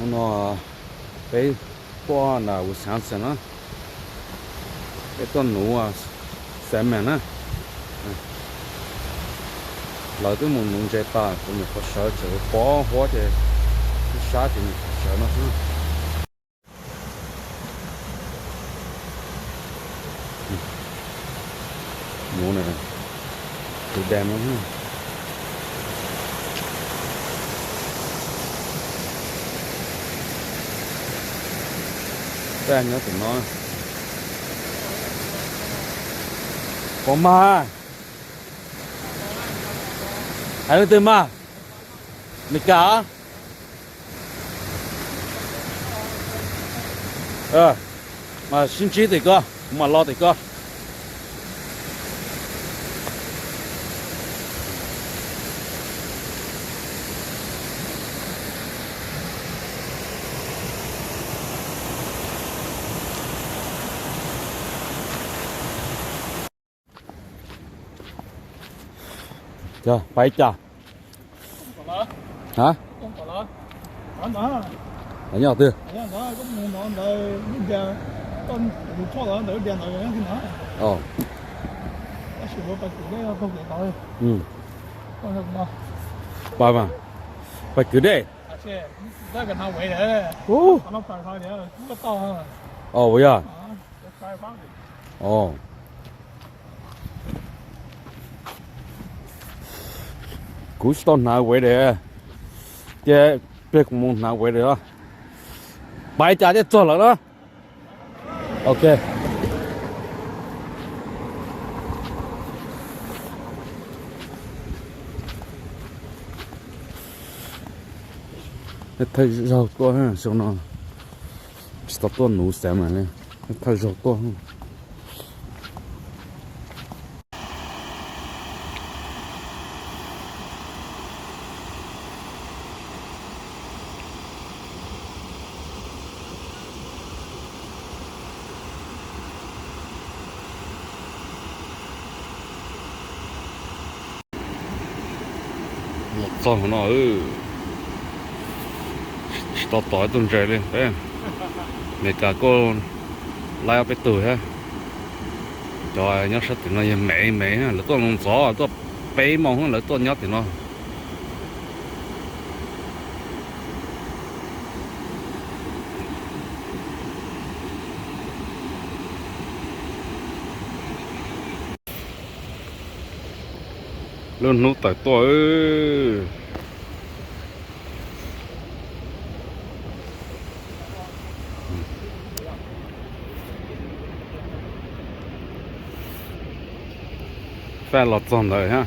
No peb tuaj na Wisconsin na, peb tuaj nuv salmon na. Lawv twb mus nuv ntses tas, kuv nyuam qhuav sawv tseem pob huab ces twb sab ces nyuam qhuav sawv no xwb. Nuv na, tus dam no. Taj nyob tim no. Puas mag? Hais leej twg mag? Meskas? Mas sib ntsib tim ko, kuv mam los tim ko. Pais cas? Hab? Nyob twg? Pais mas, pais kwv dej. Ua yog. Kuv tsis tau hnav wave de, ces peb kuv mus hnav wave de. Pais cas thiaj txog lawm na. Ok. Thawj zaug tuaj xyoo no, tsis tau tuaj nuv xav mas li, thawj zaug tuaj. Los txog no, tsis tau tom ib tug ntses li. Peb Meskas kuj laib ob peb tug thiab. Cov nyob sab tim no yog me me, lawv tuaj ntxov, tuaj peb moos lawv tuaj nyob tim no. Lub hnub tawm tuaj. Faj los txog ntawd thiab.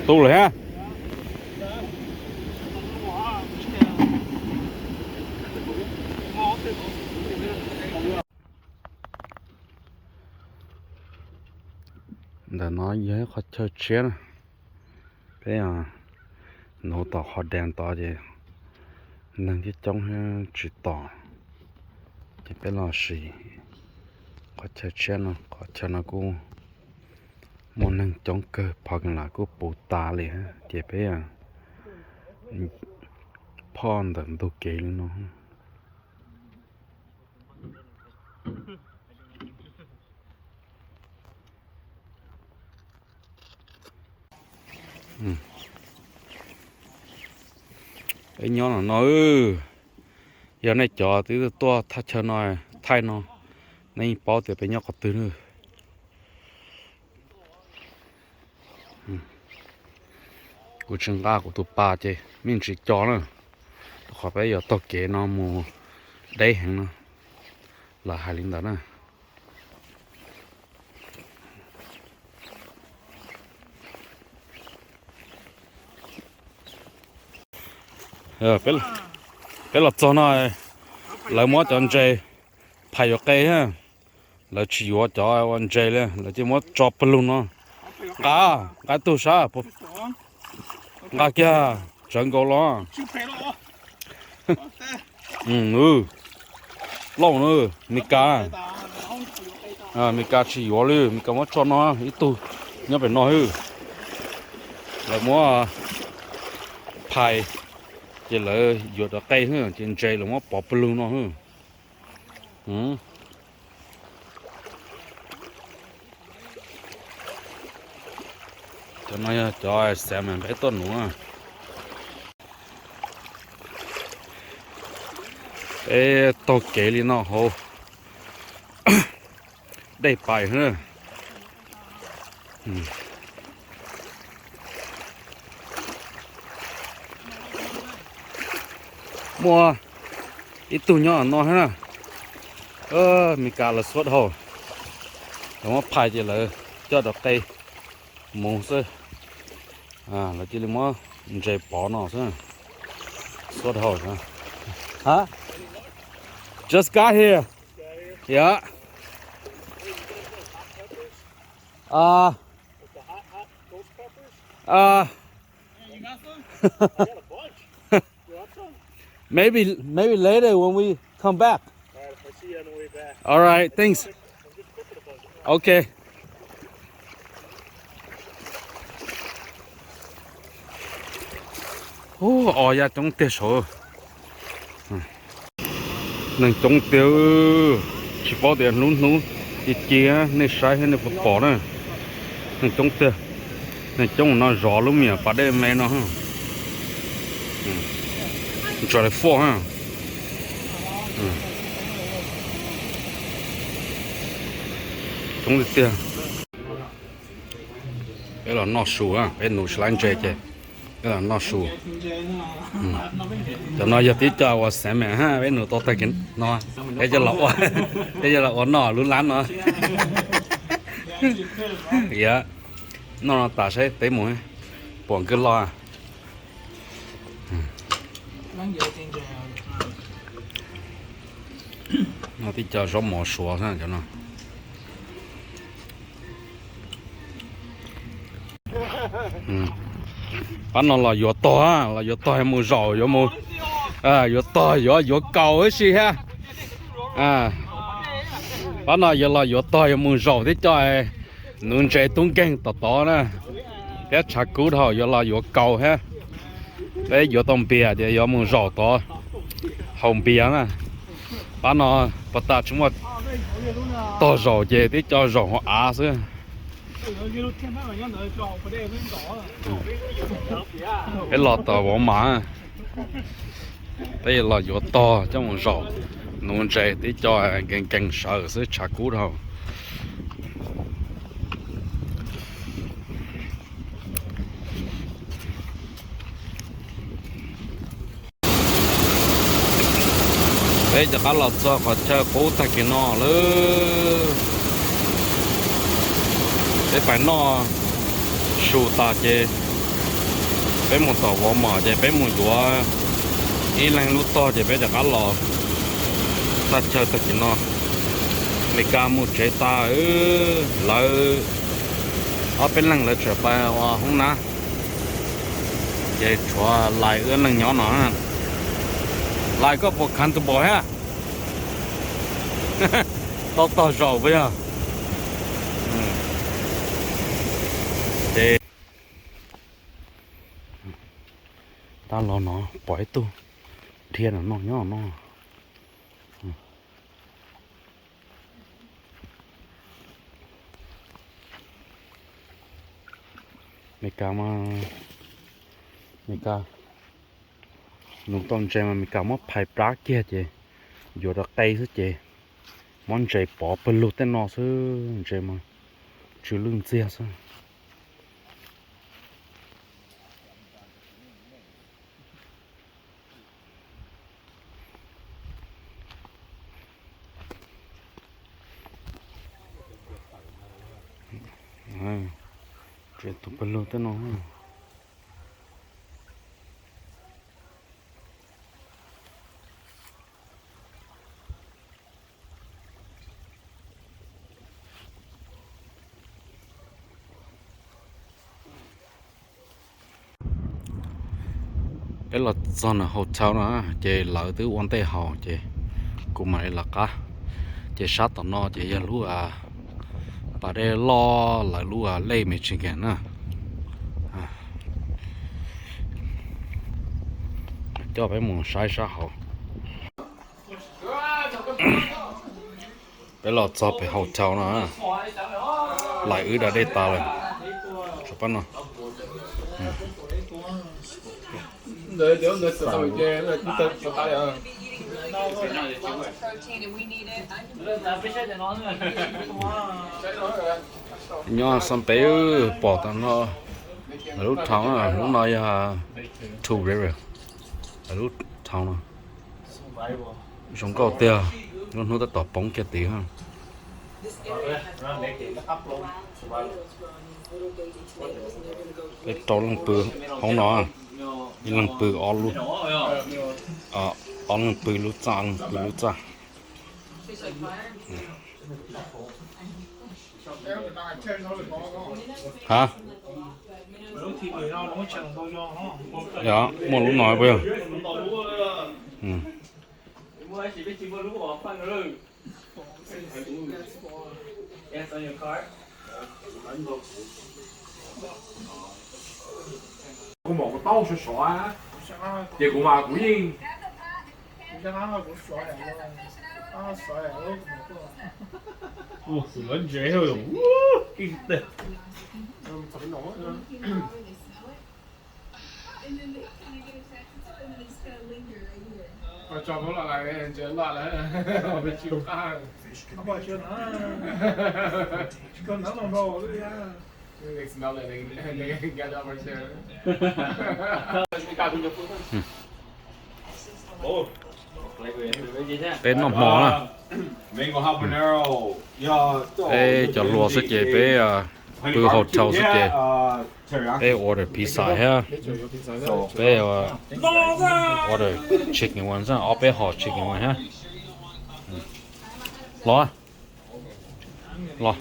Tu lawm thiab. Ntawm no yog ib qhov chaw tshiab na. Peb nuv tom qhov dam tod ces neeg thiab coob thiab tsis tom, ces peb los sim qhov chaw tshiab no. Qhov chaw no kuj muaj neeg coob kawg, parking lot kuj puv tas li, ces peb phoj ntawm ntug kev li no. Peb nyob no no, yog nej cov twb tuaj thaj chaw no, thaij no, nej yeej paub tias peb nyob qhov twg na. Kuv tsis nqa kuv tus pas ces me ntsis co na, rau qhov peb yuav taug kev no mus deb heev no, lawv hais li ntawd na. Peb los txog no, lawv muab cov ntses phais yuav qe, lawv tsis yuav cov ua ntses li, lawv cia muab tso pawg lug no. Nqa, nqa tug sab, nqa kiag, tsawv nkaus los. Lauj na, Meskas, Meskas tsis yuav li, Meskas muab tso no ib tug nyob pem no xwb. Lawv muab phais ces lawv yuav rov qe, ces ntses lawv muab pov pawg lug no. Cov no yog cov xav mas peb tuaj nuv. Peb taug kev li no hauv dej pais. Muaj ib tug nyob no thiab na. Meskas lawv xuab dhau, lawv muab phais ces lawv coj rov qe mus xwb. Lawv cia li muab ntses pov no xwb. Xuab dhau. Huh? Just got here. Yeah. Uh, uh, maybe, maybe later when we come back. All right, thanks. Okay. Ua ya coob tiag saud. Neeg coob tiag, tsis paub tias hnub hnub ci ci nej saib thiab nej puas pom na. Neeg coob tiag, neeg coob no zov lub me nyuam pas dej me no. Ntsa foj. Coob tiag tiag. Peb los noj su, peb nuv tsis laib ntses ces peb los noj su. Cov no yog tib co uas xav me, peb nuv tau tag kis no, peb coj los ua noj lub lab no. Yog noj no tas saib teb mus puas nkawj loj. No tib co zaub mov suav cov no. Pab no los yuav tog, los yuav tog yuav mus zaum, yuav mus, yuav tog yuav, yuav kaus ib si thiab. Pab no yuav los yuav tog yuav mus zaum tib co nuv ntses tub nkeeg tom tod na, thiab tshav kub dhau yuav los yuav kaus thiab. Peb yuav tau npias ces yuav mus zaum tod haus npias na. Pab no pas tas tsis muaj tog zaum ces tib co zaum hauv av xwb. Peb los tom Walmart, peb los yuav tog coj mus zaum nuv ntses, tib co nkees nkees sawv xwb, tshav kub dhau. Peb rov qab los txog qhov chaw qub tag kis no lawm. Peb pais noj su tas ces peb mus tom Walmart ces peb mus yuav ib leeg lub tog ces peb rov qab los thaj chaw tag kis no. Mes kas mus tsev tas, lawv ob peb leeg lawv tseem pais ua hoob nab, ces tshuav Lais wb leeg nyob no. Lais, koj puas comfortable thiab? Tau tog zaum puas yog? Ces tab los no pom ib tug dhia no noj nyob no. Mes kas, Mes kas nuv tau ntses mas Mes kas muab phais plab kiag ces yuav rau qe xwb ces muab ntses pov pawg lug tej no xwb, ntses mas tsw lwj ntxiag xwb. Ntses tus pawg lug tej no. Peb los txog nram hotel no ces lawv twb ua ntej haus ces kuv mam li lawv qab. Ces sab tom no ces yog lub pas dej loj, lawv lub Lake Michigan na. Coj peb mus saib sab hauv. Peb los txog pem hotel no, laim wb da dej tas lawm. Sab pab no. Nyob Xab Peb pom tau no, lub town, lub no yog Two River, lub town no. Zoo nkauj tiag, lub hnub tab tom poob kiag tid. Peb rau leej pw hauv no, ib leej pw ob lub, ob leej pw lub txaj, ob leej pw lub txaj. Ha, yog muaj lub no puas yog? Kuv mam kuv taub sov sov, ces kuv mas kuv yeej ua xwm lov ntsev. Peb noj hmo na. Peb cov hluas xwb ces peb pw hotel xwb ces peb order pizza thiab. Peb order chicken wing, ob peb hom chicken wing thiab. Los, los,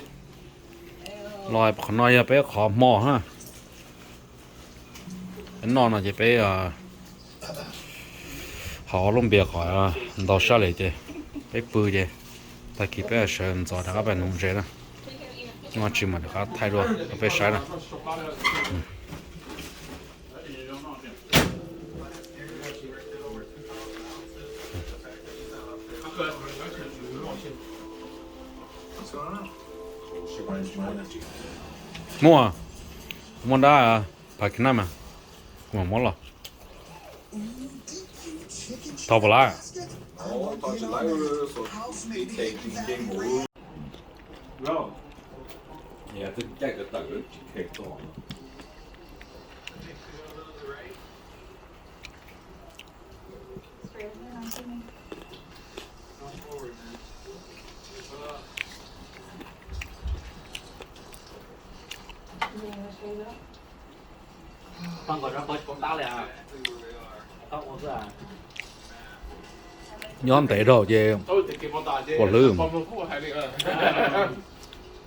los, qhov no yog peb qhov hmo na. Peb noj no ces peb haus ob lub npias kom ntau sab li ces peb pw ces tag kis peb sawv ntxov rov qab pem nuv ntses na. Noj tsis mam rov qab thaij dua rau peb saib na. Muaj, muaj dab phas khnab mas kuv mam muab los. Thov puas lab? Nyob ntev dhau ces puas hlwb.